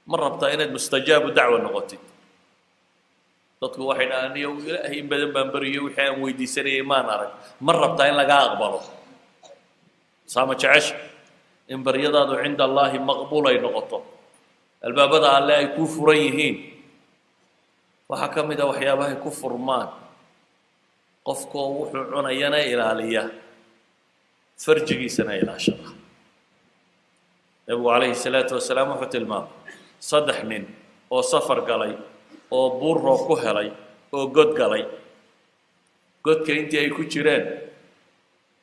Ma rabtaa inaad mustajaabu dacwa noqotid? Dadku waxay dhahaan, "Iyo Ilaahay in badan baan beriyo, wixii aan weydiisanayay maan arag." Ma rabtaa in lagaa aqbalo? Saama jecesha in baryadaadu cinda Allaahi maqbuul ay noqoto, albaabada Alle ay kuu furan yihiin? Waxaa ka mid a waxyaabahay ku furmaan qofkoo wuxuu cunayana ilaaliya, farjigiisana ilaashada. Nebigu calayhi salaatu wasalaam wuxuu tilmaamay saddex nin oo safar galay oo buur roob ku helay oo god galay. Godka intii ay ku jireen,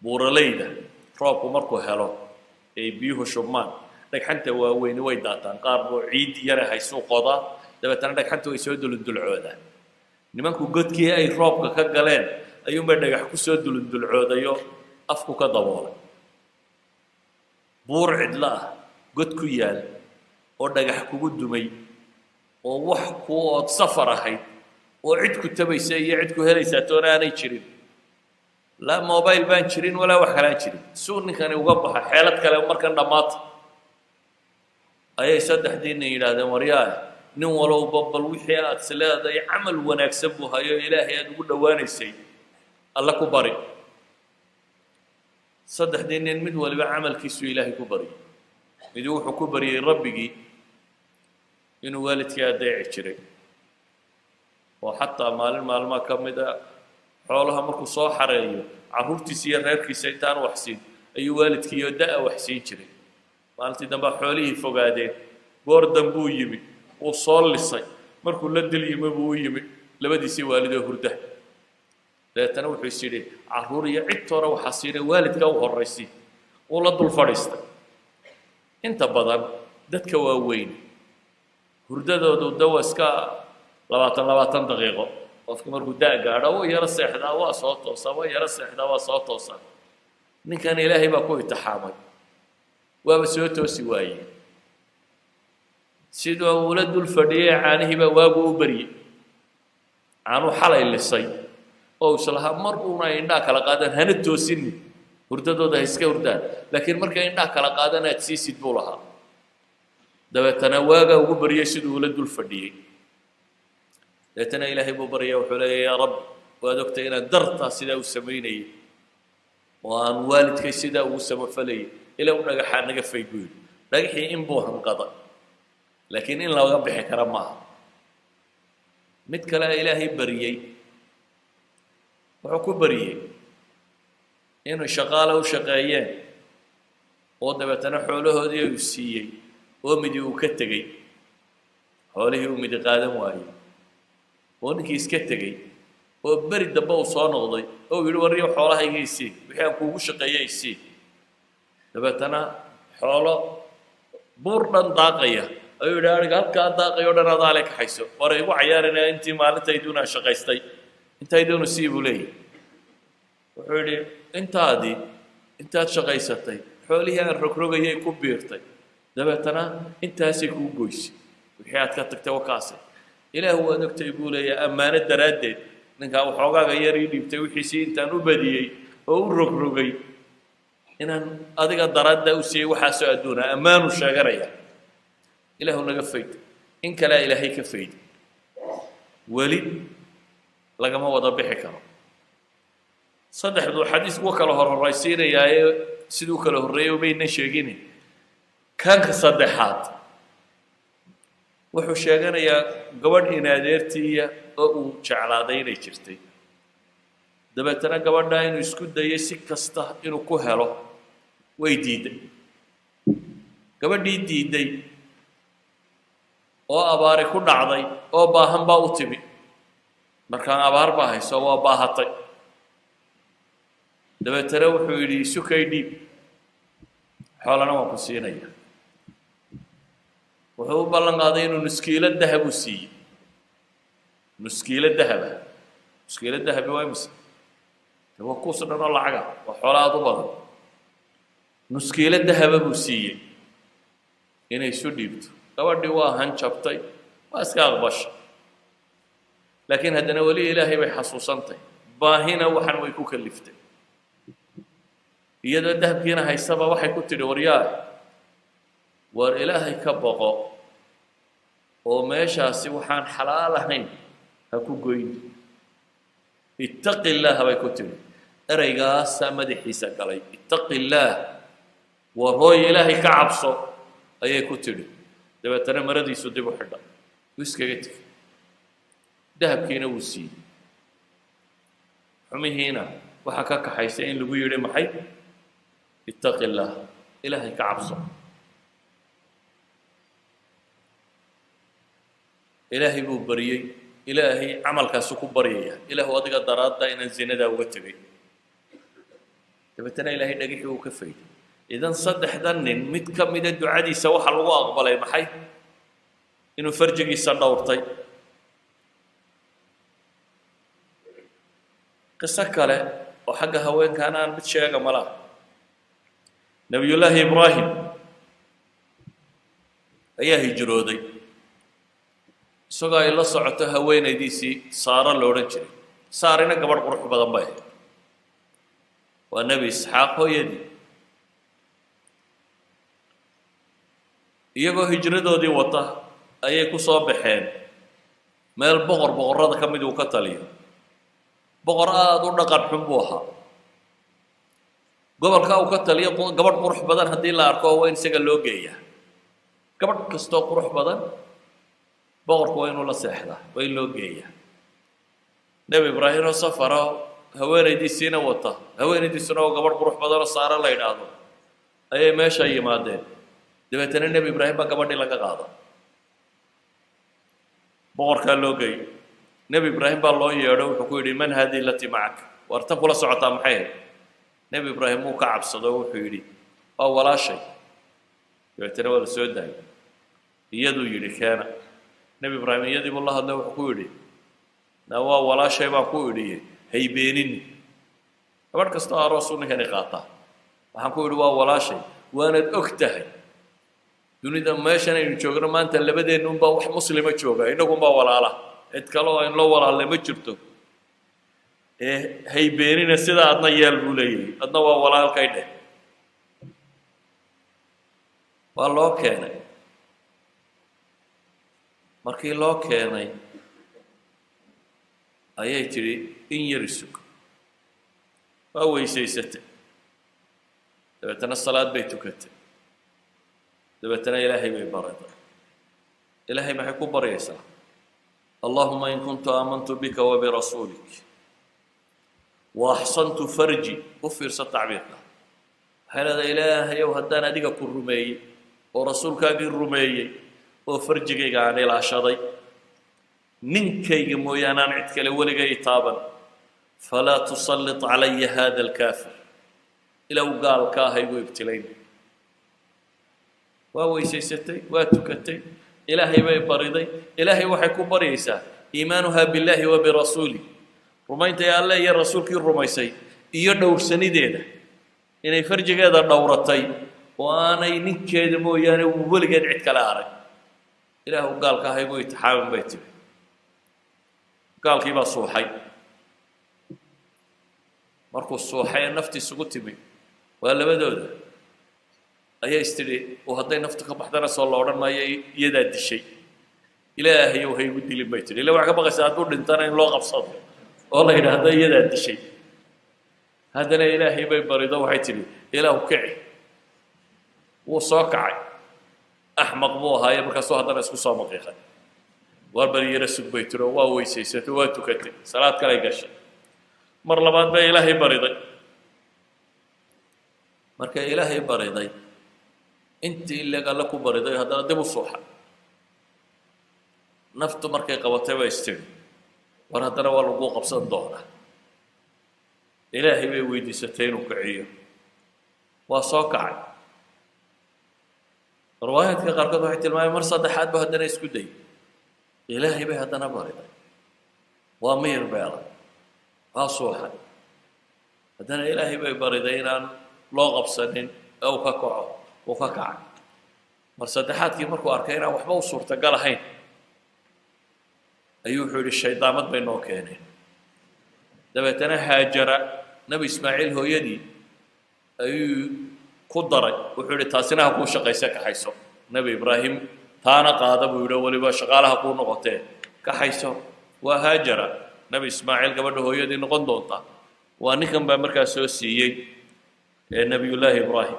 buuralayda roobku markuu helo ay biyuhu shubmaan, dhagxanta waaweyni way daataan. Qaar buu ciid yara haysuu qodaa, dabeetana dhagxanta way soo dulundulcoodaan. Nimanku godkii ay roobka ka galeen ayuunbay dhagax ku soo dulundulcoodayo, afku ka daboolay. Buur cidlo ah god ku yaal oo dhagax kugu dumay oo wax ku ood safar ahayd oo cid ku tabaysa iyo cid ku helaysaa toona aanay jirin, laa mobile baan jirin walaa wax kalaan jirin, suu ninkani uga baxa xeelad kale markan dhammaata ayay saddexdii nin yidhaahdeen, "Waryaa, nin walowba bal wixii aad is leedahay camal wanaagsan buu hayo, Ilaahay aad ugu dhowaanaysay, Alle ku bari." Saddexdii nin mid waliba camalkiisuu Ilaahay ku baryay. Midi wuxuu ku baryey Rabbigii inuu waalidkii adeeci jiray, oo xataa maalin maalmaha ka mid a xoolaha markuu soo xareeyo, carruurtiisa iyo reerkiisa intaan wax siin ayuu waalidkiiyo da-a wax siin jiray. Maalintii dambe xoolihii fogaadeen, goor dambuu yimi, wuu soo lisay. Markuu la dil yimi buu u yimi labadiisii waalidoo hurda. Dabeetana wuxuu is yidhi, "Carruur iyo cidtoona waxaa siinay, waalidka u horraysi." Wuu la dul fadhiistay. Inta badan dadka waaweyn hurdadoodu dawa iska 20 20 daqiiqo. Qofku markuu da' gaadho wuu yaro seexdaa, waa soo toosaa, waa yaro seexdaa, waa soo toosaa. Ninkan Ilaahay baa ku itixaamay, waaba soo toosi waayey. Sidoo ula dul fadhiyey caanihii baa waagu u baryey. Caanuu xalay lisay oo islahaa mar uuna ay indhaha kala qaadaan hana toosinin, hurdadooda ha iska hurdaan, laakiin markay indhaha kala qaadaan aad siisid buu lahaa. Dabeetana waagaa ugu baryey siduu ula dul fadhiyey. Dabeetana Ilaahay buu baryaya, wuxuu leeya, "Yaa Rabbi, waad ogtay inaan dartaa sidaa u samaynayay oo aan waalidkay sidaa ugu samafalayay. Ilaa u dhagaxaa naga fayd," buu yidhi. Dhagaxii in buu hanqada, laakiin in laga bixi kara maaha. Mid kale Ilaahay baryey, wuxuu ku baryey inuu shaqaale u shaqeeyeen oo dabeetana xoolahoodii uu siiyey oo midi uu ka tegey, xoolihii uu midi qaadan waayey oo ninkii iska tegey, oo beri dambe uu soo noqday oo uu yidhi, "Warriyo, xoolahayga isii, wixii aan kuugu shaqeeyey isii." Dabeetana xoolo buur dhan daaqaya ayuu yidhi, "Ariga halkaa daaqayo o dhan adaale kaxayso, war igu cayaarinaya, intii maalintayduuna shaqaystay intayduunu sii," buu leeyahy. Wuxuu yidhi, "Intaadii intaad shaqaysatay xoolihii aan rogrogayay ku biirtay, dabeetana intaasay kuu goysay, wixii aad ka tagtay wakaase. Ilaah waad ogtay," buu leeyahay, "ammaano daraaddeed ninkaa waxoogaaga yar ii dhiibtay wixiisii intaan u badiyey oo u rogrogay inaan adiga daraadda u siiyey waxaasoo adduuna." Ammaanuu sheeganaya, "Ilaahu naga fayd." In kalea Ilaahay ka fayd, weli lagama wada bixi karo. Saddexdu xadiis kuwa kala hor horraysiinayaaye siduu kala horreeyey umaynan sheegine. Kanka saddexaad wuxuu sheeganayaa gabadh inadeertiiya oo uu jeclaaday inay jirtay. Dabeetana gabadhaa inuu isku dayay si kasta inuu ku helo, way diidday. Gabadhii diidday oo abaari ku dhacday oo baahan baa u timi. Markaan abaar baa hayso, waa baahatay. Dabeetana wuxuu yidhi, "Isukay dhiib, xoolana waan ku siinaya." Wuxuu u ballan qaaday inuu nuskiilo dahab u siiyey. Nuskiilo dahaba, nuskiilo dahabi waa imise? De waa kuus dhan oo lacaga, waa xoola aada u badan. Nuskiilo dahaba buu siiyey inay isu dhiibto. Gabadhii waa hanjabtay, waa iska aqbashay, laakiin haddana weli Ilaahay bay xasuusantay, baahina waxan way ku kaliftay. Iyadoo dahabkiina haysaba waxay ku tidhi, "Waryaa, war Ilaahay ka boqo." Oo meeshaasi waxaan xalaal ahayn ha ku goyn. Ittaqi illaah bay ku tidhi. Ereygaasaa madaxiisa galay. Ittaqi illaah, war hooy, Ilaahay ka cabso, ayay ku tidhi. Dabeetana maradiisu dib u xidha, wuu iskaga tegey. Dahabkiina wuu siiyey, xumihiina waxaa ka kaxaysay in lagu yidhi maxay? Ittaqi illaah, Ilaahay ka cabso. Ilaahay buu baryey. Ilaahay camalkaasu ku baryaya: Ilaahu, adiga daraadda inaan zinadaa uga tegay. Dabeetana Ilaahay dhagixii uu ka fayday. Idan saddexdan nin mid ka mida ducadiisa waxaa lagu aqbalay maxay? Inuu farjigiisa dhowrtay. Qiso kale oo xagga haweenkaana aan mid sheega malaha. Nebiyullaahi Ibraahim ayaa hijrooday isagoo ay la socoto haweenaydiisii Saaro la odhan jiray. Saarina gabadh qurux badan bay ahayd, waa Nebi Isxaaq hooyadii. Iyagoo hijradoodii wata ayay ku soo baxeen meel boqor boqorrada ka mid uu ka taliyo. Boqor aada u dhaqan xun buu ahaa. Gobolka uu ka taliyo gabadh qurux badan haddii la arko, waa in isaga loo geeyaa. Gabadh kastoo qurux badan boqorku waa inuu la seexdaa, waa in loo geeyaa. Nebi Ibraahim oo safaro, haweenaydiisiina wata, haweenaydiisuna oo gabadh qurux badan oo Saare la yidhaahdo, ayay meesha yimaadeen. Dabeetana Nebi Ibraahim baa gabadhii laga qaada, boqorkaa loo geeyey. Nebi Ibraahim baa loo yeedho. Wuxuu ku yidhi: "Man haadihi alatii macak?" War tan kula socotaa maxay ahayd? Nebi Ibraahim wuu ka cabsado, wuxuu yidhi: "Waa walaashay." Dabeetana waa la soo daayay. Iyaduu yidhi: "Keena." Nebi Ibraahim iyadii buu la hadlay. Wuxuu ku yidhi: "Na waa walaashay baan ku idhiye, haybeenini. Gabadh kastoo aroosuu ninkani qaataa. Waxaan ku idhi waa walaashay, waanaad og tahay dunida meeshan aynu joogno maanta labadeenna unbaa wax muslima jooga, innagunbaa walaala, cid kale oo aynu la walaalnay ma jirto, ee haybeenina. Sidaa adna yeel," buu leeyahay, "adna waa walaalkay dheh." Waa loo keenay. Markii loo keenay ayay tidhi: "In yar isug." Waa weysaysatay, dabeetana salaad bay tukatay, dabeetana Ilaahay bay baraday. Ilaahay maxay ku baryaysaa? "Allahuma in kuntu aamantu bika wa birasuulik wa axsantu farji." U fiirsa tacbiirka. Waxay leedahay: "Ilaahayow, haddaan adiga ku rumeeyey oo rasuulkaagii rumeeyey oo farjigayga aan ilaashaday, ninkayga mooyaane aan cid kale weligay taaban, falaa tusallit calaya hada alkaafir." Ilow gaalka ah igu ibtilayn. Waa weysaysatay, waa tukatay, Ilaahay bay bariday. Ilaahay waxay ku baryaysaa iimaanuhaa billaahi wa birasuuli, rumayntay Alle iyo rasuulkii rumaysay, iyo dhowrsanideeda inay farjigeeda dhowratay oo aanay ninkeeda mooyaane weligeed cid kale arag. "Ilaahu gaalka ah igu itixaamin," bay tiri. Gaalkii baa suuxay. Markuu suuxay ee nafti isugu timi, waa labadooda, ayaa istidhi oo hadday naftu ka baxdana soo la odhan maayo iyadaa dishay? "Ilaahayow, ha igu dilin," bay tidhi. Illa waxaa ka baqaysaa hadduu dhintana in loo qabsado oo la yidhaahdo iyadaa dishay. Haddana Ilaahay bay barido. Waxay tidhi: "Ilaahu kici." Wuu soo kacay. Axmaq buu ahaaye, markaasuu haddana isku soo maqiiqay. "Waar bal yaro sug," bay tiri. Oo waa weysaysatay, waa tukatay, salaad kalay gashay. Mar labaad bay Ilaahay bariday. Markay Ilaahay bariday, intii ileg Alle ku bariday, haddana dib u suuxa. Naftu markay qabatay bay istiri: "War haddana waa lagu qabsan doonaa." Ilaahay bay weydiisatay inuu kiciyo. Waa soo kacay. Riwaayaadka qaarkood waxay tilmaameen mar saddexaad ba haddana isku dayay. Ilaahay bay haddana bariday. Waa miyir beelay, waa suuxay. Haddana Ilaahay bay bariday inaan loo qabsanin ee uu ka kaco. Uu ka kacay. Mar saddexaadkii markuu arkay inaan waxba u suurtagal ahayn ayuu wuxuu yidhi: "Shaydaamad bay noo keeneen." Dabeetana Haajara, Nebi Ismaaciil hooyadii, ayuu ku daray. Wuxuu yidhi: "Taasina ha kuu shaqayse, kaxayso Nebi Ibraahim." Taana qaada buu yidhi, weliba shaqaalaha kuu noqotee kaxayso. Waa Haajara, Nebi Ismaaciil gabadha hooyadii noqon doonta. Waa ninkan baa markaa soo siiyey ee Nebiyullaahi Ibraahim.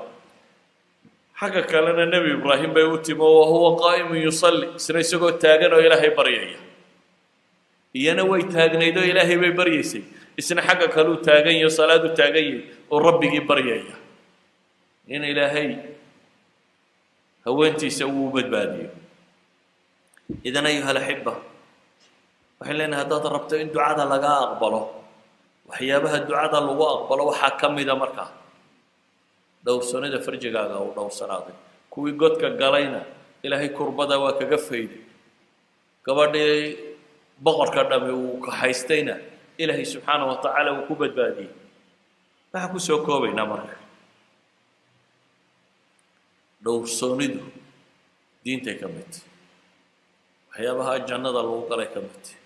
Xagga kalena Nebi Ibraahim bay u timo, wa huwa qaa'imun yusalli, isna isagoo taagan oo Ilaahay baryaya. Iyana way taagnayd oo Ilaahay bay baryaysay, isna xagga kaluu taagan yaho, salaadu taagan yahay oo Rabbigii baryaya in Ilaahay haweentiisa uu u badbaadiyo. Idan, ayuha alaxiba, waxay leenahay, haddaad rabto in ducada laga aqbalo, waxyaabaha ducada lagu aqbalo waxaa ka mida markaa dhowrsanida farjigaaga uu dhowrsanaaday. Kuwii godka galayna Ilaahay kurbada waa kaga fayday, gabadhii boqorka dhami uu kaxaystayna Ilaahay subxaana wa tacaala uu ku badbaadiyey. Waxaan kusoo koobaynaa marka, dhowrsoonidu diintay ka mid tahy, waxyaabaha jannada lagu galay ka mid tahy,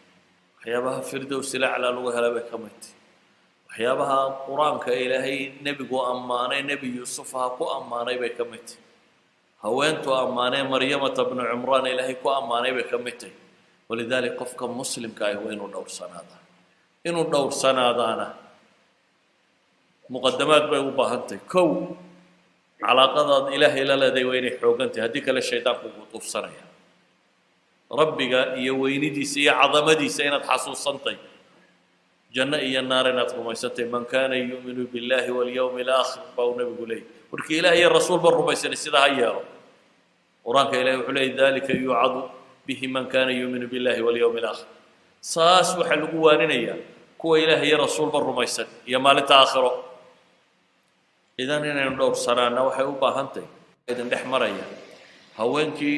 waxyaabaha firdowsil aclaa lagu helay bay ka mid tahy, waxyaabaha Qur-aanka Ilaahay nebigu ammaanay, Nebi Yuusuf ha ku ammaanay bay ka mid tahy, haweentu ammaanay Maryamata bnu Cumraan Ilaahay ku ammaanay bay ka mid tahy. Walidalik, qofka muslimka ahi waa inuu dhowrsanaada. Inuu dhowrsanaadaana muqadamaad bay u baahan tahay. Kow, calaaqadaad Ilaahay la leedahay waa inay xoogan tahay, haddii kale shaydaanku ku duufsanaya. Rabbiga iyo weynidiisa iyo cadamadiisa inaad xasuusantay, janno iyo naar inaad rumaysantay. Man kaana yu'minu billahi walyawmi alaakhir baa uu nabigu leeyay. Markii Ilaah iyo rasuulba rumaysanay sidaa ha yeelo. Qur-aanka Ilahi wuxuu leeyay: dalika yuucadu bihi man kana yu'minu billahi walyawmi alaakhir. Saas waxaa lagu waaninayaa kuwa Ilaah iyo rasuulba rumaysan iyo maalinta aakhiro. Idan inaynu dhowrsanaana waxay u baahan tahay idin dhex maraya. Haweenkii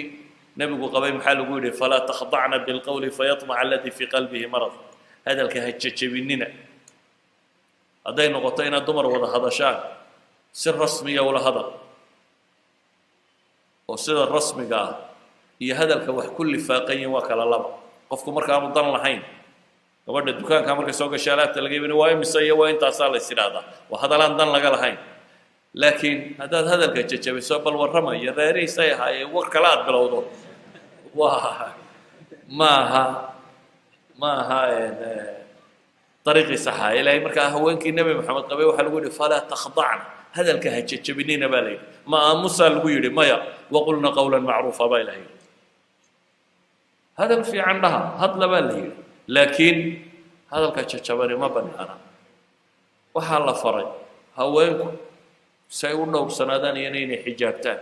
nebigu qabay maxaa lagu yidhi? Falaa takhdacna bilqowli fayatmaca alladii fii qalbihi marad. Hadalka ha jejebinina. Hadday noqoto inaad dumar wada hadashaan, si rasmiya ula hadal, oo sida rasmiga ah iyo hadalka wax ku lifaaqan yihin waa kala laba. Qofku markaanu dan lahayn, gabadha dukaanka markay soo gashay alaabta laga iibina, waa imise iyo waa intaasaa la is idhaahdaa, waa hadalaan dan laga lahayn. Laakiin haddaad hadalka jejabiso, bal warramaya, reerihiisay ahaayeen, war kale aad bilowdo, waa ma aha dariiqii saxa. Ilaahay markaa haweenkii Nebi Maxamed qabay waxaa lagu yidhi: falaa takhdacna, hadalka ha jejabinina baa la yidhi. Ma aamusaa lagu yidhi? Maya. Waqulna qawlan macruufa baa Ilahay yidhi. Hadal fiican dhaha, hadla baa la yidhi, laakiin hadalka jajabani ma banaana. Waxaa la faray haweenku si ay u dhowrsanaadaan iyana inay xijaabtaan,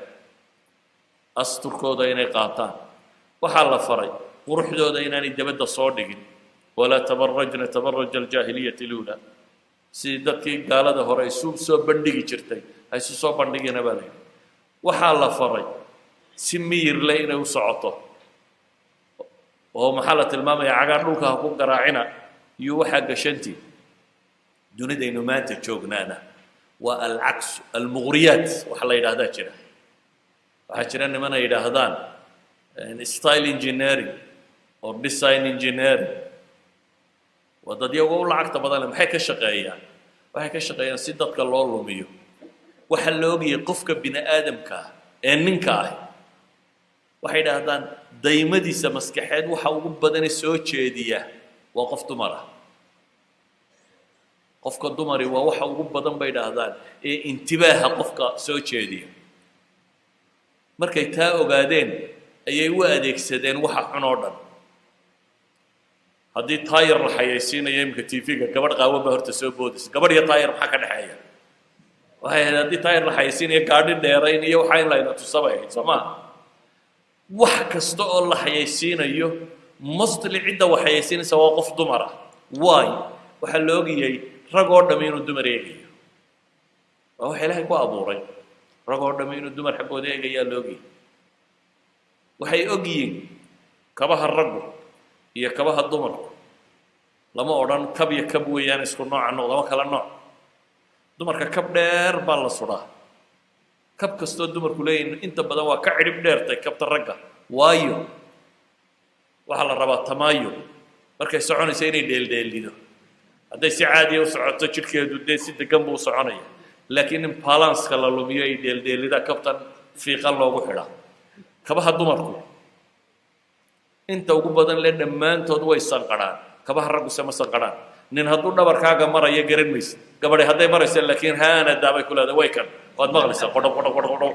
asturkooda inay qaataan. Waxaa la faray quruxdooda inaanay dabadda soo dhigin: walaa tabarajna tabaruja aljaahiliyati luula. Sidii dadkii gaalada hore isu soo bandhigi jirtay ha isu soo bandhigina baa la yidhi. Waxaa la faray si miyir leh inay u socoto, oo maxaa la tilmaamaya? Cagaar dhulka ha ku garaacina iyo waxaa gashantii. Dunidaynu maanta joognaana waa alcaksu. Almughriyaat waxa la yidhahdaa jira. Waxaa jira niman ay yidhaahdaan style engineering or design engineering. Waa dad iyagoo u lacagta badan leh. Maxay ka shaqeeyaan? Waxay ka shaqeeyaan si dadka loo lumiyo. Waxaa la ogayay qofka bini aadamka ah ee ninka ah, waxay idhaahdaan, daymadiisa maskaxeed waxa ugu badane soo jeediya waa qof dumar ah. Qofka dumari waa waxa ugu badan, bay idhaahdaan, ee intibaaha qofka soo jeediya. Markay taa ogaadeen ayay u adeegsadeen waxa xun oo dhan. Haddii taayar la xayaysiinayo iminka TV-ga, gabadh qaawan baa horta soo boodaysa. Gabadh iyo taayar maxaa ka dhexeeya? Waxay ahayd haddii taayar la xayaysiinayo gaadhi dheerayn iyo waxaa in layna tusabay ahayd, soo maa? Wax kasta oo la xayaysiinayo, mostly cidda wax xayaysiinaysa waa qof dumar ah. Waay, waxaa la ogayay rag oo dhami inuu dumar eegayo. Waa waxa Ilaahay ku abuuray, rag oo dhami inuu dumar xaggooda eegayaa la ogayay. Waxay og yihiin kabaha raggu iyo kabaha dumarku, lama odhan kab iyo kab weeyaan isku nooca noqda, ma kala nooc. Dumarka kab dheer baa la sudhaa. Kab kastoo dumarku leeyihin inta badan waa ka cidhib dheertay kabta ragga. Waayo, waxaa la rabaa tamaayo markay soconayso inay dheeldheelido. Hadday si caadiya u socoto, jidhkeedu dee si degan buu u soconaya, laakiin in balanceka la lumiyo ay dheeldheelida kabtan fiiqan loogu xidhaa. Kabaha dumarku Inta ugu badan le dhammaantood way sanqadhaan. Kabaha ragguse ma sanqadhaan. Nin hadduu dhabarkaaga marayo garan maysid, gabadhi hadday maraysa laakiin haana daabay ku leedahay, way kan waad maqlaysaa, qodho qodho qodho qodho,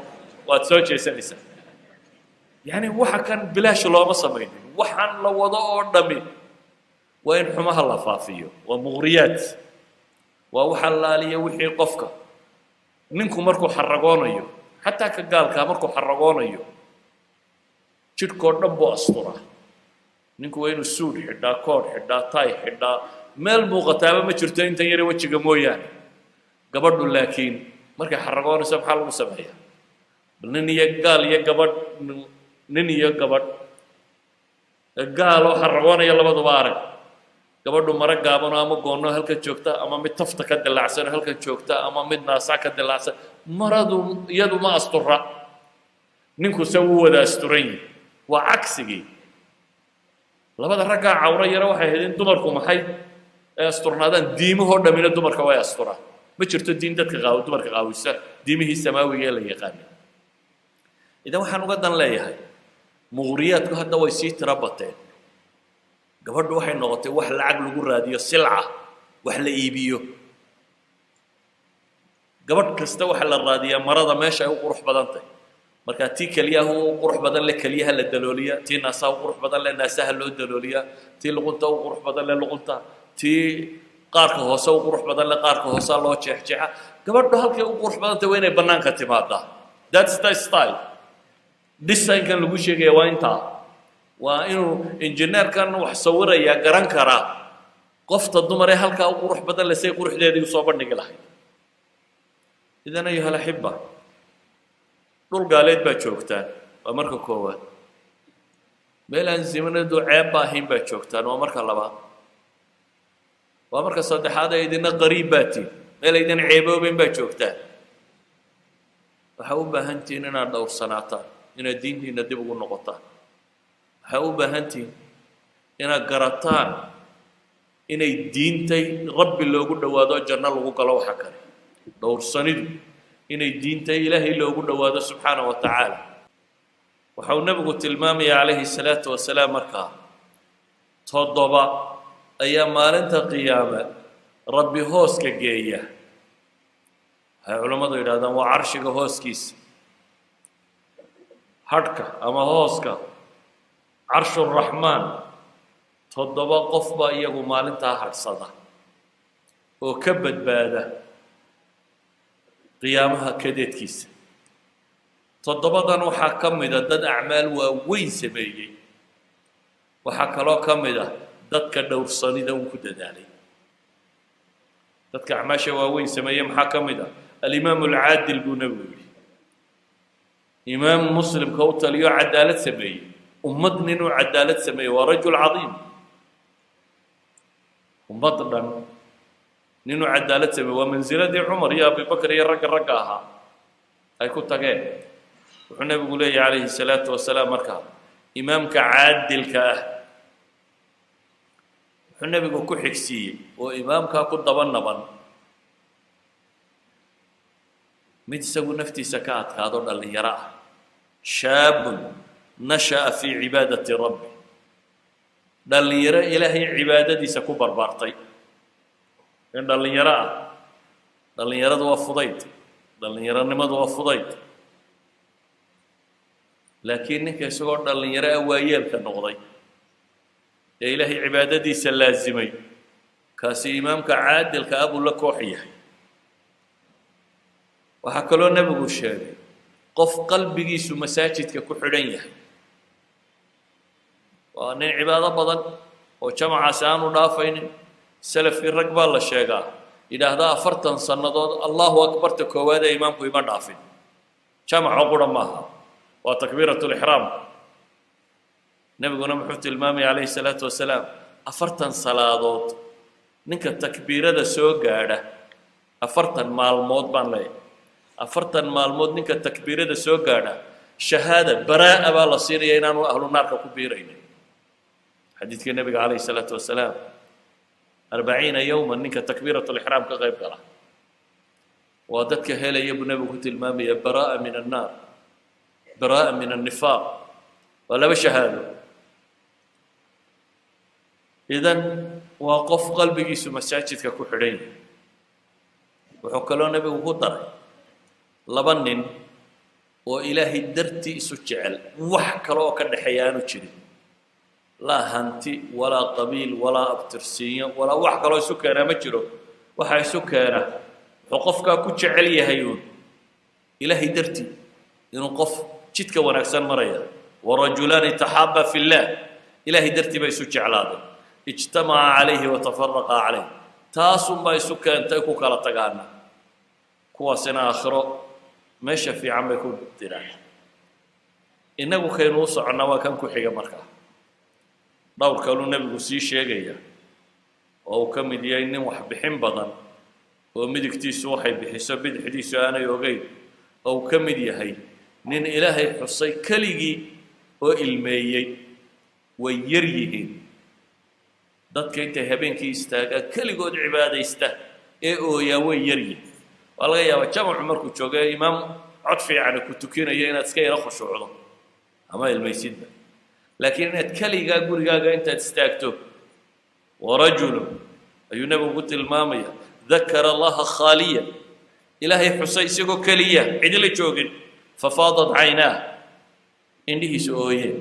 waad soo jeesanaysaa. Yacni waxa kan bilaash looma samaynin. Waxaan la wado oo dhami waa in xumaha la faafiyo, waa muqriyaat, waa waxa laaliya wixii qofka. Ninku markuu xaragoonayo, xataa ka gaalkaa markuu xaragoonayo, jidhkoo dhan buu asturaa. Ninku waa inuu suudh xidhaa, koodh xidhaa, tay xidhaa, meel muuqataaba ma jirto intan yare wejiga mooyaane. Gabadhu laakiin markay xaragoonayso maxaa lagu sameeyaa? Bal nin iyo gaal iyo gabadh, nin iyo gabadh gaaloo xaragoonaya labaduba arag. Gabadhu maro gaabanoo ama goonno halkan joogta, ama mid tafta ka dilaacsanoo halkan joogta, ama mid naasaa ka dilaacsan, maradu iyadu ma astura, ninkuse wuu wada asturan yihi. Waa cagsigii. Labada raggaa cawro yare waxay ahayd in dumarku maxay ay asturnaadaan. Diimahoo dhammina dumarka way asturaan. Ma jirto diin dadka qaaw dumarka qaawisa, diimihii samaawiga ee la yaqaanay. Idan waxaan uga dan leeyahay, muqriyaadku hadda way sii tiro bateen. Gabadhu waxay noqotay wax lacag lagu raadiyo, silca wax la iibiyo. Gabadh kasta waxaa la raadiyaa marada meesha ay u qurux badan tahay. Marka tii keliyaha u qurux badan le keliyaha la dalooliyaa, tii naasaha u qurux badan le naasaha loo dalooliyaa, tii luqunta u qurux badan le luqunta, tii qaarka hoose u qurux badan le qaarka hoosea loo jeexjeexa. Gabadhu halkay u qurux badan tahay waa inay bannaanka timaadaa. That's the style. Designkan lagu sheegaya waa intaa, waa inuu injineerkan wax sawirayaa garan karaa qofta dumar ee halkaa u qurux badan le say quruxdeedii usoo bandhigi lahayd. Idan ayuha alaxiba, dhul gaaleed baa joogtaan, waa marka koowaad. Meel aan zimanadu ceebba ahayn baa joogtaan, waa marka labaad. Waa marka saddexaad ee idina qariib baa tihin, meel aydan ceeboobeyn baa joogtaan. Waxaa u baahan tihiin inaad dhowrsanaataan, inaad diintiina dib ugu noqotaan. Waxaa u baahan tihiin inaad garataan inay diintay Rabbi loogu dhowaado, janno lagu galo. Waxa kale dhowrsanidu inay diintay Ilaahay loogu dhowaado subxaana wa tacaala. Waxa uu Nebigu tilmaamaya calayhi salaatu wasalaam markaa, toddoba ayaa maalinta qiyaame Rabbi hooska geeya. Waxay culammadu yidhahdaan waa carshiga hooskiisa, hadhka ama hooska carshuraxmaan. Toddoba qof baa iyagu maalintaa hadhsada oo ka badbaada qiyaamaha kadeedkiisa. Toddobadan waxaa ka mida dad acmaal waaweyn sameeyey, waxaa kaloo ka mid a dadka dhowrsanida un ku dadaalay. Dadka acmaasha waaweyn sameeyey maxaa ka mid ah? Alimaamu alcaadil buu Nebigu yidhi, imaam muslimka u taliyo cadaalad sameeyey, ummad ninuu cadaalad sameeyey waa rajul cadiim. Ummad dhan ninuu cadaalad sameeyey waa mansiladii Cumar iyo Abibakr iyo ragga ahaa ay ku tageen. Wuxuu Nebigu leeyahy calayhi salaatu wasalaam markaa imaamka caadilka ah. Wuxuu Nebigu ku xigsiiyey oo imaamkaa ku daba naban mid isagu naftiisa ka adkaado, dhallinyaro ah, shaabun nasha'a fii cibaadati rabbi, dhallinyaro Ilaahay cibaadadiisa ku barbaartay. In dhallinyaro ah, dhallinyaradu waa fudayd, dhallinyaronimadu waa fudayd, laakiin ninka isagoo dhallinyaro ah waayeelka noqday ee Ilaahay cibaadadiisa laasimay, kaasi imaamka caadilka ah buu la koox yahay. Waxaa kaloo Nebigu sheegay qof qalbigiisu masaajidka ku xidhan yahay. Waa nin cibaado badan oo jamacaasi aanu dhaafaynin. Salafkii rag baa la sheegaa yidhaahdaa 40 sannadood Allahu akbarta koowaad ee imaamku ima dhaafin. Jamaco qura maaha, waa takbiirat lixraam. Nebiguna muxuu tilmaamaya calayhi salaatu wasalaam? 40 salaadood ninka takbiirada soo gaadha, 40 maalmood baan leeyahay, 40 maalmood ninka takbiirada soo gaadha, shahaada baraa'a baa la siinaya inaanu ahlu naarka ku biiraynin. Xadiidkii Nebiga calayhi salaatu wasalaam, 40 yowman ninka takbiirat lixraam ka qayb gala waa dadka helaya buu Nebigu ku tilmaamaya baraa'a min annaar, baraa'a min annifaaq. Waa laba shahaado. Idan waa qof qalbigiisu masaajidka ku xidhan yahay. Wuxuu kaloo nebigu ku daray laba nin oo Ilaahay dartii isu jecel, wax kale oo ka dhexeeya aanu jirin, laa hanti walaa qabiil walaa abtirsiinyo walaa wax kaloo isu keenaa ma jiro. Waxa isu keena wuxuu qofkaa ku jecel yahay uun Ilaahay dartii, inuu qof jidka wanaagsan maraya. Warajulaani taxaaba fi llah, Ilaahay dartii bay isu jeclaadeen, ijtamaca calayhi watafaraqa calayh, taasunbaa isu keentay ku kala tagaana. Kuwaasina aakhiro meesha fiican bay ku diraan. Innagu kaynu u soconnaa waa kan ku xiga. Markaa dhowr kaluu nebigu sii sheegaya oo uu ka mid yahay nin wax bixin badan oo midigtiisu waxay bixiso bidixdiisu aanay ogeyn, oo uu ka mid yahay nin Ilaahay xusay keligii oo ilmeeyey. Way yar yihiin dadka intay habeenkii istaagaa keligood cibaadaysta ee ooyaa, way yar yihiin. Waa laga yaabaa jamacu markuu joogo ee imaam cod fiicana ku tukinayo inaad iska yaro khushuucdo ama ilmaysidba, laakiin inaad keligaa gurigaaga intaad istaagto. Warajulu ayuu nebigu ku tilmaamaya dakara Allaha khaaliya, Ilaahay xusay isagoo keliya, cidila joogin, fafaadat caynaah, indhihiisu ooyeen.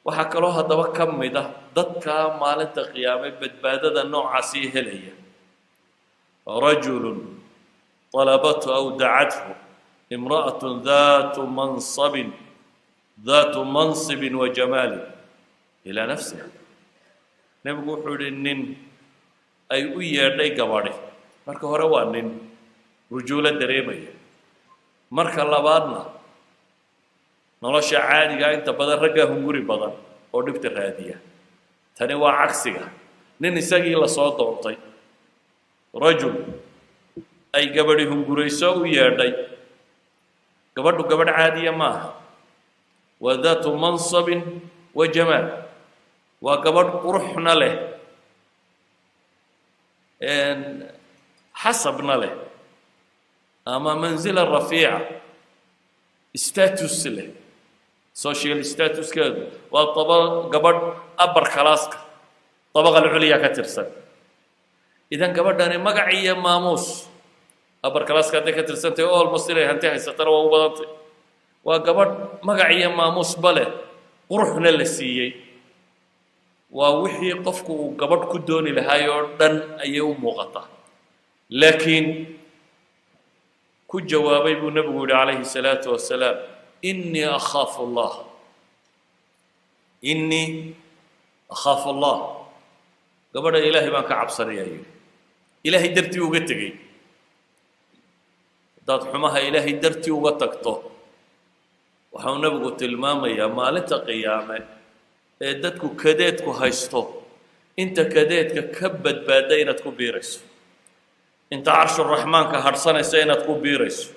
Waxaa kaloo haddaba ka mid ah dadkaa maalinta qiyaame badbaadada noocaasii helaya rajulu طalabathu aw dacathu imra'aة datu mansabin daatu mansibin wa jamaalin ilaa nafsiha. Nebigu wuxuu yihi nin ay u yeedhay gabadhi. Marka hore waa nin rujuulo dareemaya, marka labaadna nolosha caadigaa inta badan raggaa hunguri badan oo dhibta raadiya. Tani waa cagsiga, nin isagii lasoo doontay, rajul ay gabadhi hungurayso u yeedhay. Gabadhu gabadh caadiya maaha, waa daatu mansabin wa jamaal, waa gabadh quruxna leh, xasabna leh, ama manzila rafiica, status leh, social statuskeedu waa daba gabadh upper classka, dabaqa alculya ka tirsan. Idan gabadhani magac iyo maamuus upper classka hadday ka tirsantahay, almost inay hanti haysatana waa u badantay. Waa gabadh magac iyo maamuusba leh, quruxna la siiyey. Waa wixii qofku uu gabadh ku dooni lahaay oo dhan ayay u muuqataa. Laakiin ku jawaabay buu nebigu yihi calayhi salaatu wasalaam: "Inii akhaafu Allah, inii akhaafu Allah." Gabadha Ilaahay baan ka cabsanayaa yidhi, Ilaahay dartii uga tegey. Haddaad xumaha Ilaahay dartii uga tagto, waxau nebigu tilmaamayaa maalinta qiyaame ee dadku kadeedku haysto inta kadeedka ka badbaadda inaad ku biirayso, inta carshuraxmaanka hadhsanaysa inaad ku biirayso.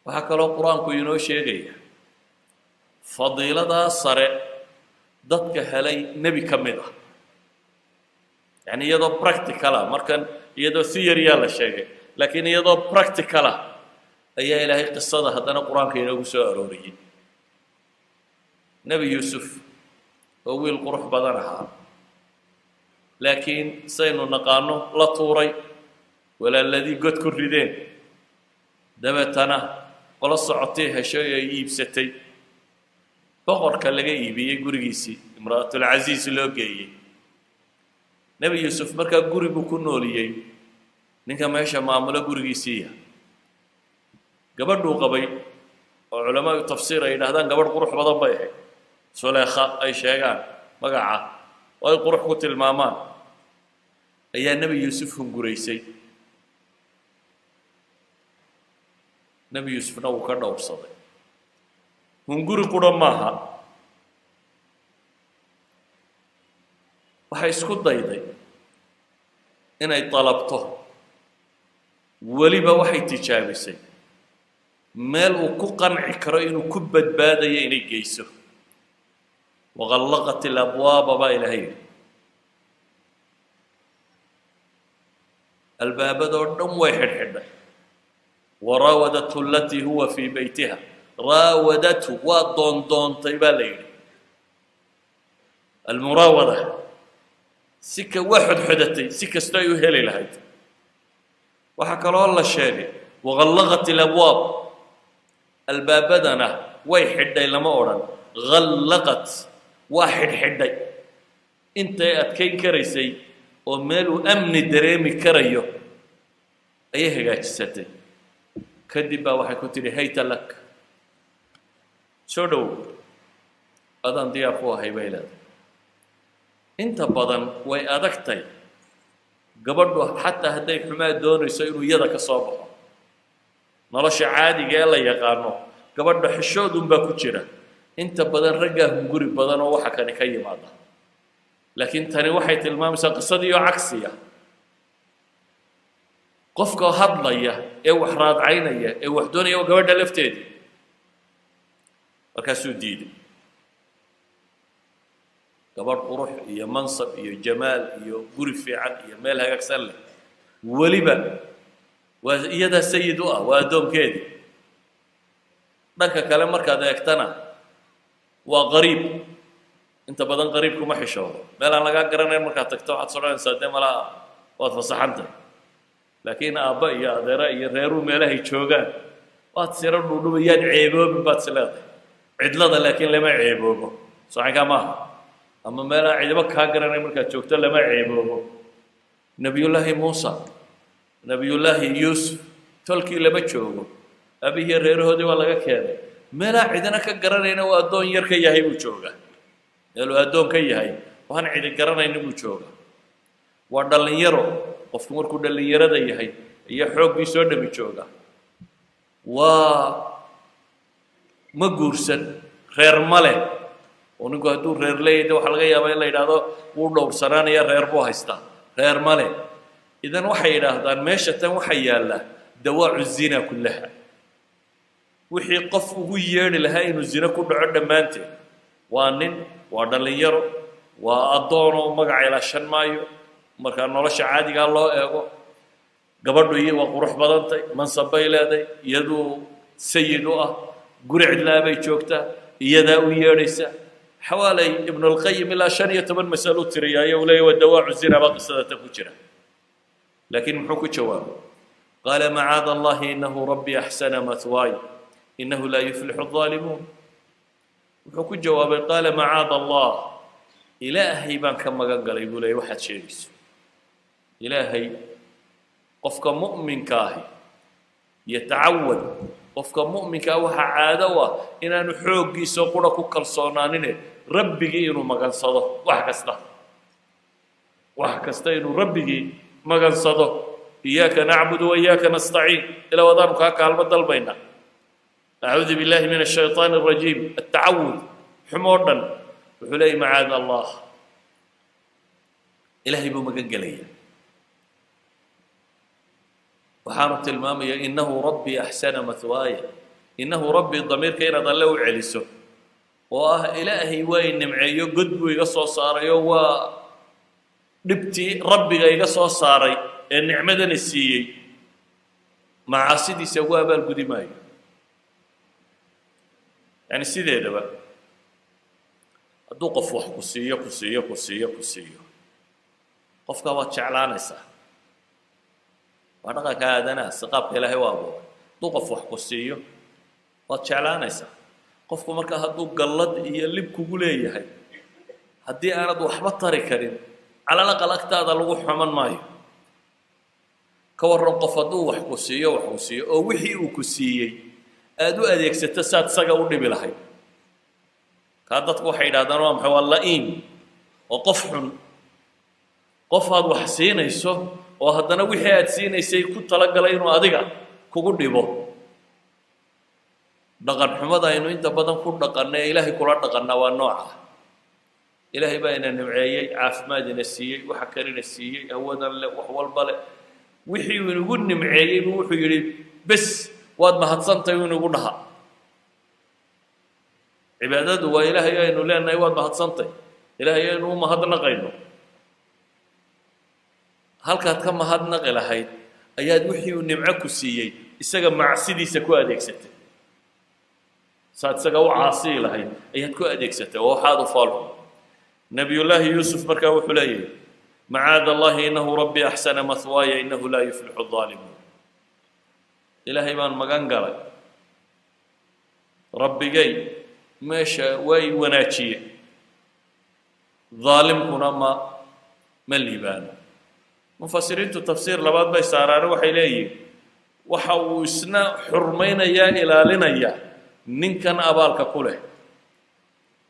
Waxaa kaloo Qur-aanku inoo sheegaya fadiiladaa sare dadka helay nebi ka mid ah, yacni iyadoo practical ah. Markan iyadoo theory-yaa la sheegay, laakiin iyadoo practical ah ayaa Ilaahay qisada haddana Qur-aanka inoogu soo arooriyey. Nebi Yuusuf oo wiil qurux badan ahaa, laakiin saynu naqaano la tuuray, walaaladii god ku rideen, dabeetana qolo socotay heshay ay iibsatay, boqorka laga iibiyey, gurigiisii imra'atulcasiis loo geeyey. Nebi Yuusuf markaa guri buu ku nooliyey ninka meesha maamulo gurigiisiiya. Gabadhuu qabay oo culamaau tafsiir ay yidhahdaan gabadh qurux badan bay ahayd, Suleekha ay sheegaan magaca oo ay qurux ku tilmaamaan, ayaa Nebi Yuusuf hunguraysay. Nebi Yuusufna wuu ka dhowrsaday. Hunguri qura maaha, waxay isku dayday inay dalabto, weliba waxay tijaabisay meel uu ku qanci karo inuu ku badbaadayo inay geyso. Waqallaqat ilabwaaba baa Ilaahay yidhi, albaabadoo dhan way xidhxidhay. Waraawadathu alatii huwa fii beytiha, raawadathu waa doondoontay baa la yidhi. Almuraawada si ka waa xodxodatay, si kastoo ay u heli lahayd. Waxaa kaloo la sheegay وغلقت الأبواب, albaabadana way xidhay. Lama odhan غلقت, waa xidhxidhay intay adkayn karaysay oo meel uu amni dareemi karayo ayay hagaajisatay. Kadib baa waxay ku tidhi: "هيت لك, soo dhowow, adaan diyaar ku ahay," bay leedahay. Inta badan way adagtay gabadhu, xataa hadday xumaa doonayso, inuu iyada ka soo baxo. Nolosha caadiga ee la yaqaano gabadha xishoodunbaa ku jira. Inta badan raggaa hunguri badan oo waxa kani ka yimaada, laakiin tani waxay tilmaamaysaa qisadii oo cagsiya. Qofka hadlaya ee wax raadcaynaya ee wax doonaya waa gabadha lafteedii. Markaasuu diiday. Gabadh qurux iyo mansab iyo jamaal iyo guri fiican iyo meel hagaagsan leh, weliba waa iyadaa sayid u ah, waa addoonkeedii. Dhanka kale markaad eegtana waa qariib. Inta badan qariib kuma xishoodo. Meel aan lagaa garanayn markaad tagto waxaad sodhanaysaa dee malaa waad fasaxantay, laakiin aabba iyo adeera iyo reeruu meelahay joogaan waad siro dhuudhubayaad, ceeboobin baad is leedahay. Cidlada laakiin lama ceeboobo, socankaa maaha, ama meel aan cidibo kaa garanayn markaad joogto lama ceeboobo. Nebiyullaahi Muusa, Nebiyullaahi Yuusuf tolkii lama joogo, abihiyo reerahoodii waa laga keenay. Meelaa cidina ka garanayna uu addoon yar ka yahay buu joogaa, meeluu addoon ka yahay waan cidi garanayna buu joogaa. Waa dhallinyaro. Qofku markuu dhallinyarada yahay iyo xooggii soo dhami jooga, waa ma guursan, reer ma leh. Oo ninku hadduu reer leeyahy de waxaa laga yaabaa in la yidhaahdo wuu dhowrsanaanaya, reer buu haystaa. Reer ma leh. Idan waxay yidhaahdaan meesha tan waxaa yaalla دواعي الزنا كلها, wixii qof ugu yeedhi lahaa inuu zino ku dhaco dhammaanteed. Waa nin, waa dhallinyaro, waa addoonoo magaca ilaashan maayo markaa nolosha caadigaa loo eego. Gabadhu iyo waa qurux badantay, mansab bay leeday, iyaduu sayid u ah, guri cidlaa bay joogtaa, iyadaa u yeedhaysa. Xawaalay Ibnulqayim ilaa 15 masalo tiriyaayo uu leeyahy waa دواعي الزنا baa qisada tan ku jira. Laakiin muxuu ku jawaabay? قال معاذ الله إنه ربي أحسن مثواي إنه لا يفلح الظالمون. Wuxuu ku jawaabay: قال معاذ الله, Ilaahay baan ka magan galay, buu leeyay, waxaad sheegayso. Ilaahay, qofka mu'minka ahi yatacawad, qofka mu'minkaa waxaa caado u ah inaanu xooggiisa qura ku kalsoonaanine rabbigii inuu magansado wax kasta, wax kasta inuu rabbigii magansado. إياك نعبد وإياك نستعين, ilaa wadaanu kaa kaalmo dalbayna. أعوذ بالله من الشيطان الرجيم, التعوذ xumoo dhan. Wuxuu leeyay: macaad Allah, Ilaahay buu magan gelaya. Waxaanu tilmaamaya إنه ربي أحسن مثواي. إنه ربي, damiirka inaad alle u celiso oo ah Ilaahay waa i nimceeyo, god buu iga soo saarayo, waa dhibtii rabbiga iga soo saaray ee nicmadana siiyey, macaasidiisa ugu abaalgudi maayo. Yani sideedaba hadduu qof wax ku siiyo, ku siiyo, ku siiyo, ku siiyo, qofkaa waad jeclaanaysaa. Waa dhaqanka aadanaha, si qaabka Ilaahay u abuuray. Hadduu qof wax ku siiyo waad jeclaanaysaa. Qofku markaa hadduu gallad iyo lib kugu leeyahay, haddii aanad waxba tari karin, على الأقل agtaada lagu xuman maayo. Ka warran qof hadduu wax ku siiyo, wax ku siiyo, oo wixii uu ku siiyey aada u adeegsato saad isaga u dhibi lahayd? Kaa dadku waxay yidhahdaan waa maxay? Waa la'iim oo qof xun. Qof aad wax siinayso oo haddana wixii aad siinaysay ku talagalay inuu adiga kugu dhibo. Dhaqan xumada aynu inta badan ku dhaqanno ee Ilaahay kula dhaqannaa waa nooca. Ilaahay baa ina nimceeyey, caafimaad ina siiyey, waxa kalina siiyey, hawadan leh, wax walba leh. Wixii uu inagu nimceeyey buu wuxuu yidhi: "Bes, waad mahadsantahay," uu inagu dhaha. Cibaadadu waa Ilaahay aynu leenahay waad mahadsantahay, Ilaahay aynu u mahadnaqayno. Halkaad ka mahadnaqi lahayd ayaad wixii uu nimco ku siiyey isaga macsidiisa ku adeegsatay, saad isaga u caasiyi lahayd ayaad ku adeegsatay, oo waxaad u foolxun. Nabiyullaahi Yuusuf markaa wuxuu leeyahy: "Macaada Allahi, innahu rabbi axsana mathwaaya, innahu laa yuflixu aldaalimuun." Ilaahay baan magan galay, rabbigay meesha way wanaajiye, daalimkuna ma liibaano. Mufasiriintu tafsiir labaad bay saaraane, waxay leeyihin waxa uu isna xurmaynayaa, ilaalinaya ninkan abaalka ku leh,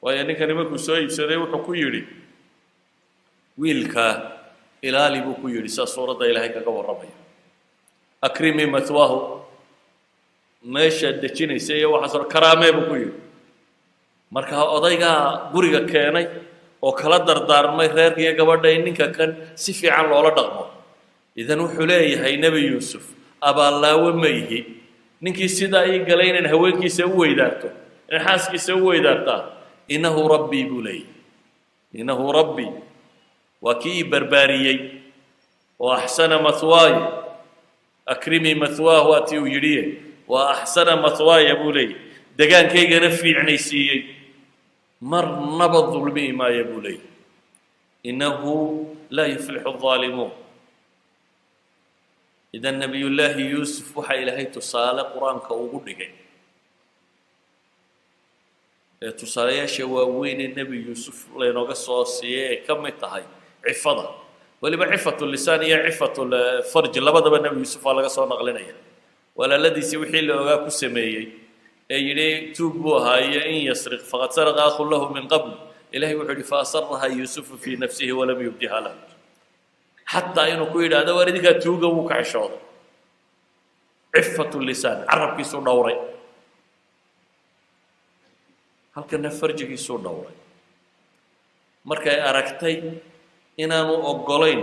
waayo ninkani markuu soo iibsaday wuxuu ku yidhi: "Wiilkaa ilaali," buu ku yidhi. Saa suuradda Ilaahay kaga warramaya, "Akrimii mathwaahu," meeshaad dejinaysa iyo waxaas karaamee buu ku yidhi. Marka odaygaa guriga keenay oo kala dardaarmay reerkiiyo gabadha in ninka kan si fiican loola dhaqmo. Idan wuxuu leeyahay Nebi Yuusuf: abaallaawe ma ihi, ninkii sidaa ii galay inaan haweenkiisa u weydaarto, inaan xaaskiisa u weydaartaa. "Innahu rabbii," buu leeyahay, "innahu rabbii," waa kii ii barbaariyey oo "axsana mathwaaya", "akrimii mathwaahu" waa tii uu yidhiye, waa "axsana mathwaaya" buu leeyahy, degaankaygana fiicnaysiiyey, marnaba dulmi'i maayo buu leeyahy. Innahu laa yuflixu aldaalimuun. Idan Nebiyullaahi Yuusuf waxaa Ilaahay tusaale Qur-aanka ugu dhigay ee tusaalayaasha waaweyn ee Nebi Yuusuf laynooga soo siiyey ay ka mid tahay cifada, weliba cifatu lisaan iyo cifatu farj labadaba Nebi Yuusuf waa laga soo naqlinaya. Walaaladiisii wixii la ogaa ku sameeyey ee yidhi tuug buu ahaa iyo "In yasriq faqad saraqa akhun lahu min qabl", Ilahay wuxuu yihi: "Fa asaraha Yuusufu fii nafsihi walam yubdiha lahu." Xataa inuu ku yidhaahdo "Waar, idinkaa tuuga," wuu ka xishooday. Cifatu lisaan, carabkiisuu dhowray, halkana farjigiisuu dhowray. Markay aragtay inaanu oggolayn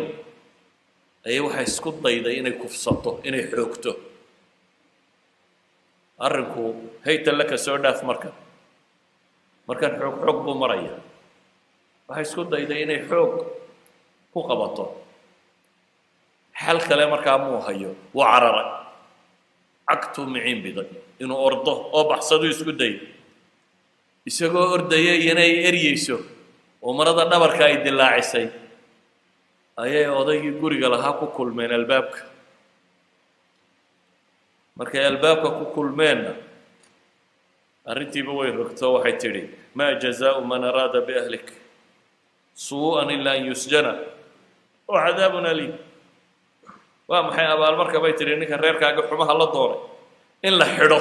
ayay waxay isku dayday inay kufsato, inay xoogto. Arrinku hayta laka soo dhaaf, markan xoog xoog buu maraya. Waxay isku dayday inay xoog ku qabato. Xal kale markaa muu hayo, wuu cararay, cagtuu miciin biday inuu ordo oo baxsaduu isku dayay. Isagoo ordaya iyana ay eryeyso oo marada dhabarka ay dilaacisay ayay odaygii guriga lahaa ku kulmeen albaabka. Markay albaabka ku kulmeenna arrintiiba way rogto. Waxay tidhi: "Maa jazaau man araada biahlik suu'an ilaa an yusjana oo cadaabun aliim." "Waa maxay abaalmarka," bay tidhi, "ninka reerkaaga xumaha la doonay?" In la xidho.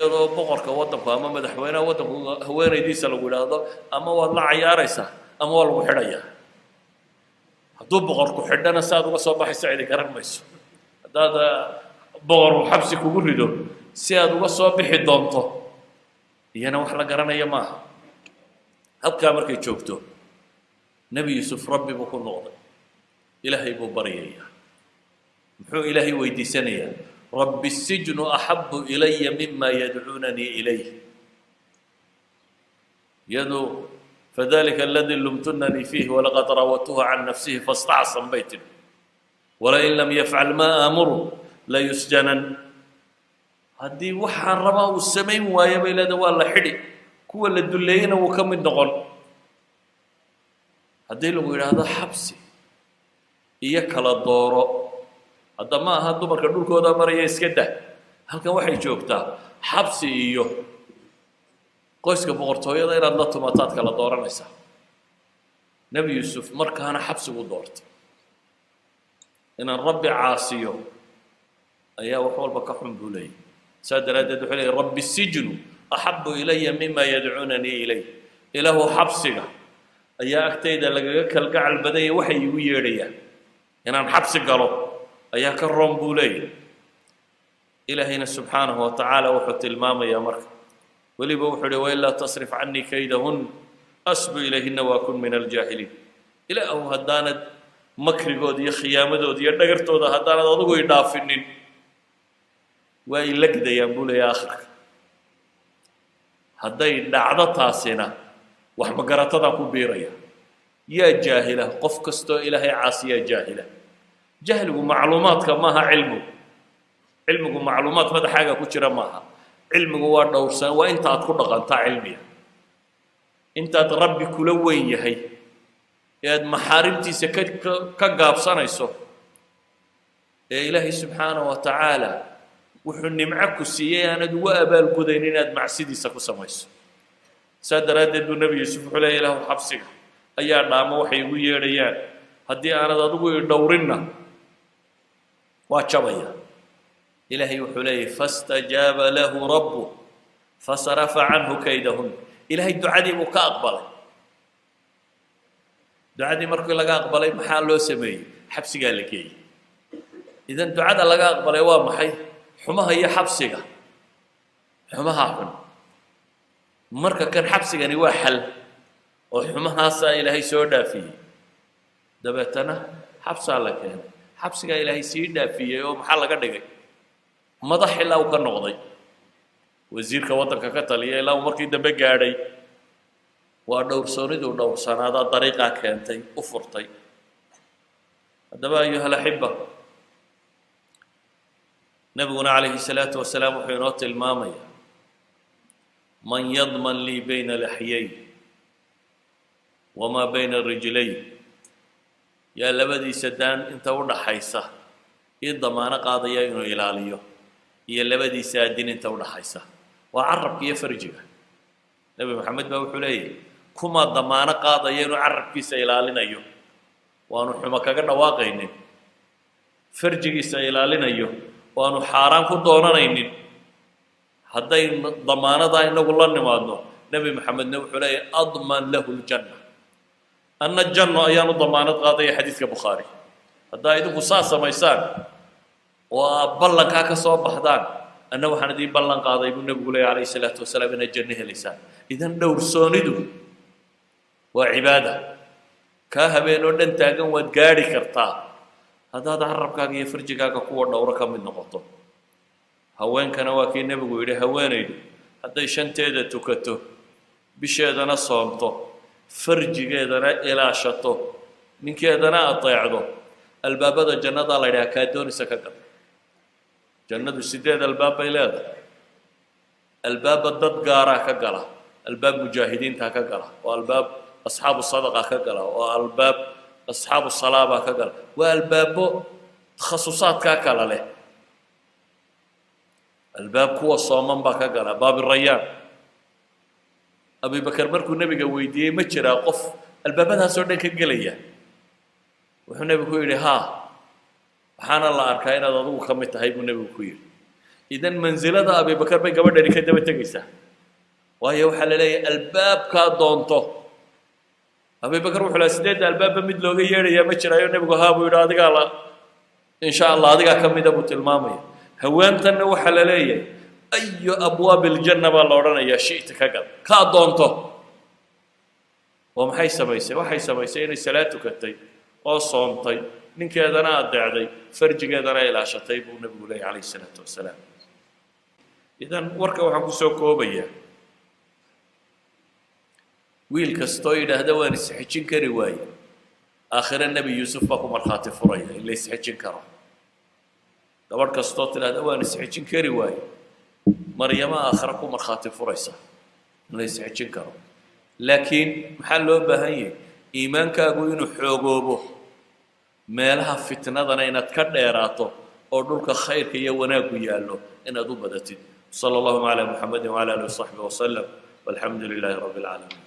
Iyadoo boqorka waddanku ama madaxweynaha waddanku haweenaydiisa lagu idhaahdo ama waad la cayaaraysaa ama waa lagu xidhayaa. Hadduu boqorku xidhana si aad uga soo baxayso cidi garan mayso. Haddaad boqor uu xabsi kugu rido, si aad uga soo bixi doonto iyana wax la garanaya maaha. Halkaa markay joogto Nebi Yuusuf Rabbi buu ku noqday, Ilaahay buu baryayaa. Muxuu Ilaahay weydiisanayaa? "Rabbi sijnu axabu ilaya mima yadcuunanii ilayh." Iyadu "Fadalika aladi lumtunanii fiih walaqad raawadtuhu can nafsihi fastacsan," bay tidhi, "walain lam yafcal maa aamuru layusjanan." Haddii waxaan rabaa uu samayn waayo, bay leedahay, waa la xidhi, kuwa la dulleeyena wuu ka mid noqon. Haddii lagu yidhaahdo xabsi iyo kala dooro, hadda ma aha dumarka dhulkooda maraya, iska dah. Halkan waxay joogtaa xabsi iyo qoyska boqortooyada inaad la tumataad kala dooranaysaa. Nebi Yuusuf markaana xabsigu doortay. Inaan Rabbi caasiyo ayaa wax walba ka xun, buu leeyahy. Saa daraaddeed wuxuu leeyay: "Rabbi sijnu axabu ilaya mima yadcuunanii ilayh." Ilaahu, xabsiga ayaa agtayda lagaga kalgacal badanya waxay igu yeedhayaan. Inaan xabsi galo ayaa ka roon, buu leeyahy. Ilaahayna subxaanahu wa tacaala wuxuu tilmaamayaa marka weliba wuxuu uhi: "Wailaa tasrif canii kaydahun asbu ilayhina waakun min aljaahiliin." Ilaahu, haddaanad makrigooda iyo khiyaamadooda iyo dhagartooda haddaanad adigu i dhaafinin, waa i legdayaan, buu leeyahy. Akhirka hadday dhacdo taasina wax magaratadaan ku biiraya. Yaa jaahila? Qof kastoo Ilaahay caasiyaa jaahila. Jahligu macluumaadka maaha. Cilmigu, cilmigu macluumaad madaxaaga ku jira maaha. Cilmigu waa dhowrsan, waa inta aad ku dhaqantaa cilmiga. Intaad Rabbi kula weyn yahay ee aad maxaarimtiisa ka gaabsanayso, ee Ilaahay subxaanahu wa tacaala wuxuu nimco ku siiyey aanad ugu abaalgudayn inaad macsidiisa ku samayso. Saa daraaddeed buu Nebi Yuusuf wuxuu leeya: "Ilaahu, xabsiga ayaa dhaamo waxay igu yeedhayaan. Haddii aanad adigu i dhowrinna, waa jabaya." Ilaahay wuxuu leeyahy: فاستجاب له ربه فصرف عنه كيدهن. Ilaahay ducadii buu ka aqbalay. Ducadii markii laga aqbalay, maxaa loo sameeyey? Xabsigaa la geeyey. Idan ducada laga aqbalay waa maxay? Xumaha iyo xabsiga, xumaha xun. Marka kan xabsigani waa xal oo xumahaasaa Ilaahay soo dhaafiyey. Dabeetana xabsaa la keenay, xabsigaa Ilaahay sii dhaafiyey oo maxaa laga dhigay? Madax ilaa uu ka noqday wasiirka waddanka ka taliya, ilaa uu markii dambe gaadhay. Waa dhowrsooniduu dhowrsanaadaa dariiqaa keentay, u furtay. Haddaba, أيها الأحبة, Nebiguna calayhi salaatu wasalaam wuxuu inoo tilmaamaya: من يضمن لي بين لحييه وما بين رجليه? Yaa labadiisa daan inta u dhaxaysa ii damaano qaadaya inuu ilaaliyo, iyo labadiisa adin inta u dhaxaysa? Waa carabka iyo farjiga. Nebi Maxamed baa wuxuu leeyahy: kumaa damaano qaadaya inuu carabkiisa ilaalinayo, waanu xumo kaga dhawaaqaynin, farjigiisa ilaalinayo, waanu xaaraan ku doonanaynin? Hadday damaanadaa inagu la nimaadno, Nebi Maxamedna wuxuu leeyahy: أضمن له الجنة, anna janno ayaanu damaanad qaadaya. Xadiidka Bukhaari. Haddaa idinku saa samaysaan oo aad ballankaa ka soo baxdaan, anna waxaan idiin ballan qaaday, buu Nebigu leeyahy calayhi salaatu wasalaam, inaad janno helaysaan. Idan dhowrsoonidu waa cibaada. Kaa habeen oo dhan taagan waad gaadhi kartaa haddaad carabkaaga iyo farjigaaga kuwa dhowro ka mid noqoto. Haweenkana waa kii Nebigu yidhi: haweenaydu hadday shanteeda tukato, bisheedana soomto, farjigeedana ilaashato, ninkeedana ateecdo, albaabada jannadaa la yidhaha kaa doonaysa ka gal. Jannadu sideed albaab bay leedahay. Albaabba dad gaaraa ka gala: albaab mujaahidiinta ka gala, oo albaab asxaabu sadaqa ka gala, oo albaab asxaabu salaabaa ka gala. Waa albaabo takhasusaadkaa kala leh. Albaab kuwa sooman baa ka gala, baab Rayaan. Abibakar markuu Nebiga weydiiyey: "Ma jiraa qof albaabadaasoo dhan ka gelaya?" wuxuu Nebigu ku yidhi: "Haa, waxaana la arkaa inaad adigu ka mid tahay," buu Nebigu ku yidhi. Idan mansilada Abibakar bay gabadhani ka daba tegaysaa, waayo waxaa la leeyahay albaabkaa doonto. Abibakar wuxuu lahaa: "Sideedda albaabba mid looga yeedhayaa ma jiraayo?" Nebigu: "Haa," buu yidhi, "adigaa la insha Allah adigaa ka mida," buu tilmaamaya. Haweentanna waxaa la leeyahay: أي أبواب الجنة baa la odhanayaa, شئت ka gal, kaa doonto. Oo maxay samaysay? Waxay samaysay inay salaad tukatay oo soontay, ninkeedana adeecday, farjigeedana ilaashatay, buu Nebigu leeyahy calayhi salaatu wasalaam. Idan warka waxaan kusoo koobayaa: wiil kastoo yidhaahda "waan isxejin kari waaye," aakhire Nebi Yuusuf baa ku markhaati furaya in la isxejin karo. Gabadh kastoo tidhaahda "waan isxejin kari waaye," Maryama aakhire ku markhaati furaysa in la isxejin karo. Laakiin maxaa loo baahan yahay? Iimaankaagu inuu xoogoobo, meelaha fitnadana inaad ka dheeraato, oo dhulka khayrka iyo wanaaggu yaallo inaad u badatid. صلى الله على محمد وعلى آله وصحبه وسلم، والحمد لله رب العالمين.